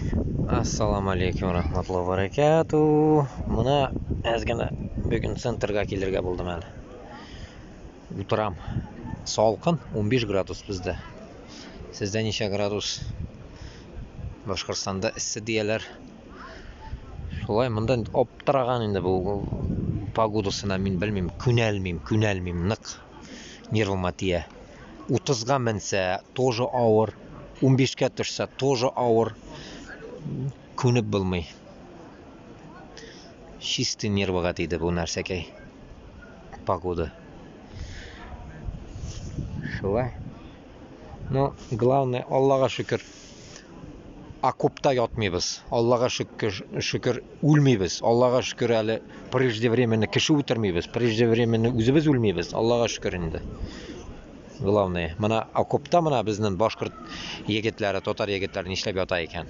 Assalomu alaykum rahmatullohi va barakatuh. Mana ozgina bugun центр ga kelirga bo'ldim hali. O'tiram. Salqin 15 gradus bizda. Sizda necha gradus? Boshqirdistonda issi deyalar. Shulay bundan obtiragan endi bu погода sini men bilmayman, ko'nalmayman, ko'nalmayman, niq nervimga teya. 30 ga minsa тоже og'ir, 15 ga tushsa тоже og'ir. Ko'nib bo'lmay. Чистый nerviga tegdi bu narsakay. Погода. Shulay. Но главное, Allohga shukr, okopda yotmaymiz. Allohga shukr, shukr o'lmaymiz. Allohga shukr, hali преждевременно kishi o'tirmaymiz. Преждевременно o'zimiz o'lmaymiz. Allohga shukr endi. Главное, mana okopda mana bizning boshqirt yigitlari, tatar yigitlari nishlab yotar ekan.